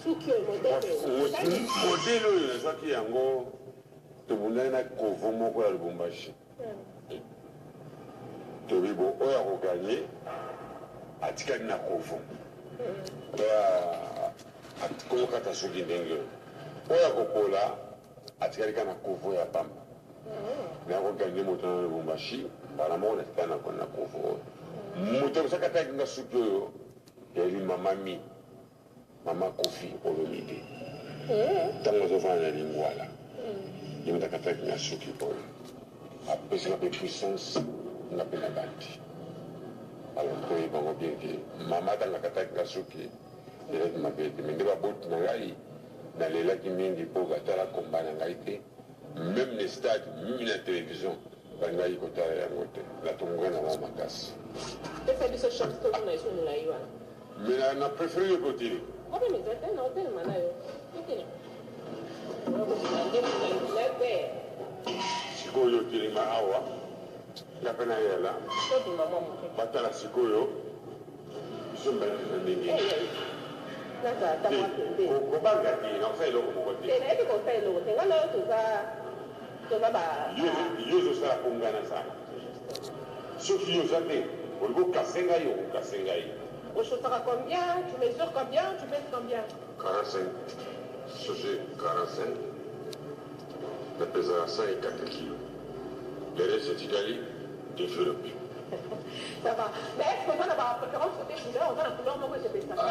Suki oyo, modèle oyo. Modèle oyo nazwaki yango, tobundaki na kovo moko ya Lubumbashi. Tobi bo oyo akoganye atikali na kovo. Oyo akomokata suki ndenge oyo. Oyo akopola atikali kaka na kovo ya pamba. Nakoganye moto na Lubumbashi, mbala moko natikali na kovo oyo. Moto akosakataki nga suki oyo yali mama mi. Mama Koffi Olomide. Ntango azofanda na Lingwala, ye moto akataki nga suki oyo. Apesi nga mpe puissance, nga mpe nabandi. Alors toyeba yango bien ke mama ntango akataki nga suki ezalaki mabe te, mais nde baboti na ngai nalelaki mingi mpo batala combat na ngai te, meme na stade, meme na television balingaki kotala yango te. Natomboka na bango makasi. Pesa biso chance tomona ezo molayi wana. Mais na prefere yo pe otelema. Problème eza te, na otelema na yo. Otelema. Nde molayi te. Sikoyo yo otelema awa, nga pe nayala. Tobima mwa moke. Batala sikoyo biso mibale toza ndenge nini. Nazala ata mwa pembeni. Kobanga te, nakosala eloko moko te. Te, nayebi kosala eloko te. Nga na yo toza toza ba. Yo ozosala po nga nazala. Soki yo oza te, olingi okase ngai, okokase ngai. Ochotaka combien? Tu mesures combien? Tu pèses combien? 45, soki 45, napesaka 104 kilos. Le reste etikali developpe. Ça va. Mais est-ce que oza na ba préférence côté couleur? Oza na couleur moko esepelisa?